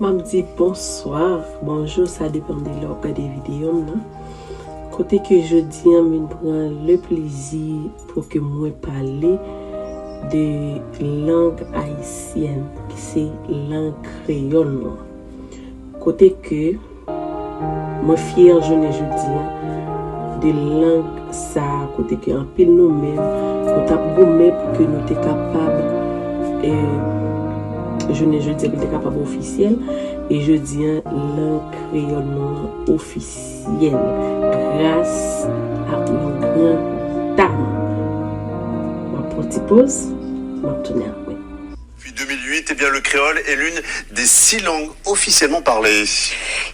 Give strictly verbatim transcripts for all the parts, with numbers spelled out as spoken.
M ap di bonswa, bonjou, sa depann de lè w ap gade videyo m nan. Kote ke jodi an m vin pran le plezi pou ke mwen pale de lang ayisyèn, ki se lang kreyòl nou an. Kote ke mwen fyè jounen jodi an de lang sa a, kote ke anpil nou menm, nou t ap goumen pou ke nou te kapab, eh, jounen jodi an, pou l te kapab ofisyèl. E jodi an, lang kreyòl nou an ofisyèl gras a yon gran dam. M ap pran ti poz, m ap tounen apre. Depuis deux mille huit, eh bien, le créole est l'une des six langues officiellement parlées.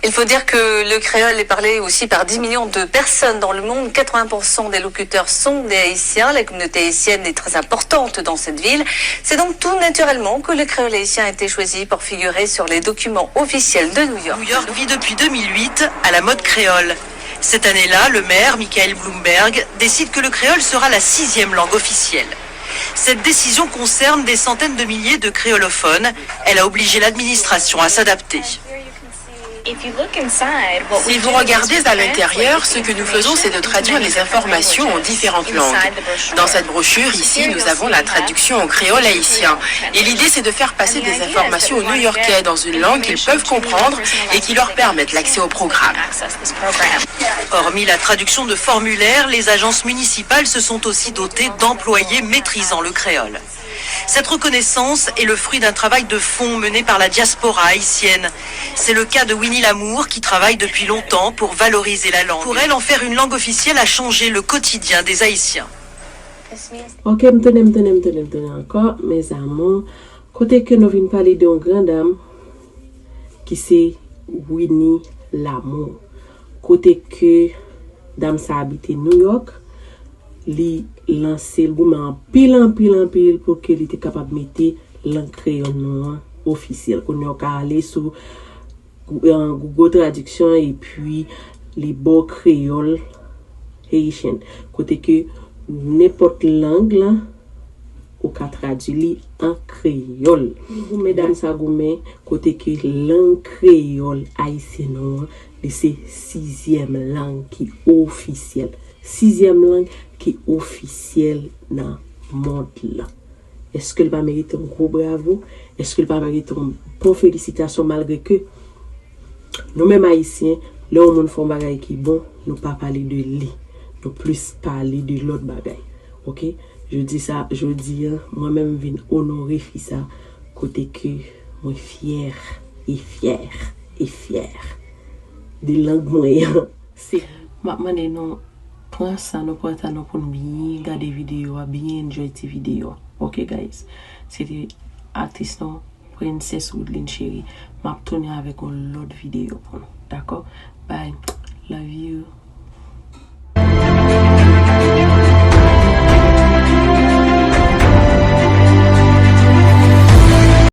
Il faut dire que le créole est parlé aussi par dix millions de personnes dans le monde. Quatre-vingts pour cent des locuteurs sont des Haïtiens. La communauté haïtienne est très importante dans cette ville. C'est donc tout naturellement que le créole haïtien a été choisi pour figurer sur les documents officiels de New York. New York vit depuis deux mille huit à la mode créole. Cette année-là, le maire, Michael Bloomberg, décide que le créole sera la sixième langue officielle. Cette décision concerne des centaines de milliers de créolophones. Elle a obligé l'administration à s'adapter. Si vous regardez à l'intérieur, ce que nous faisons, c'est de traduire les informations en différentes langues. Dans cette brochure, ici, nous avons la traduction en créole haïtien. Et l'idée, c'est de faire passer des informations aux New-Yorkais dans une langue qu'ils peuvent comprendre et qui leur permette l'accès au programme. Hormis la traduction de formulaires, les agences municipales se sont aussi dotées d'employés maîtrisant le créole. Cette reconnaissance est le fruit d'un travail de fond mené par la diaspora haïtienne. C'est le cas de Winnie Lamour, qui travaille depuis longtemps pour valoriser la langue. Pour elle, en faire une langue officielle a changé le quotidien des Haïtiens. Ok, m tounen, m tounen, m tounen, m tounen ankò, mes amours. Kote ke nou vin pale de yon gran dam ki se Winnie Lamour. Kote ke dam sa abite New York, li lanse l goumen anpil, anpil, anpil pou ke li te kapab mete lang kreyòl nou an ofisyèl. Kounye a w ka ale sou Gou- an Google Traduction epi li ba w kreyòl Haitian. Kote ke nenpòt lang lan, ou ka tradui li an kreyòl. Li goumen, dam sa goumen, kote ke lang kreyòl ayisyen nou an, li se sizyèm lang ki ofisyèl. Sizyèm lang ki ofisyèl nan mond lan. Èske l pa merite yon gwo bravo? Èske l pa merite yon bon felisitasyon, malgre ke nou menm ayisyen, lè yon moun fè yon bagay ki bon, nou pa pale de li. Nou plis pale de lòt bagay. Ok? Jodi sa, jodi an, mwen menm vin onore fi sa, kote ke mwen fyè, e fyè, e fyè de lang mwen an. Se M ap mande nou pran san nou, pran tan nou pou n byen gade videyo a, byen enjoy ti videyo a. Ok, guys? Se te aktris nou, Princess Woodline Cherie. M ap tounen avèk yon lòt videyo pou nou. Dakò? Bye. Love you.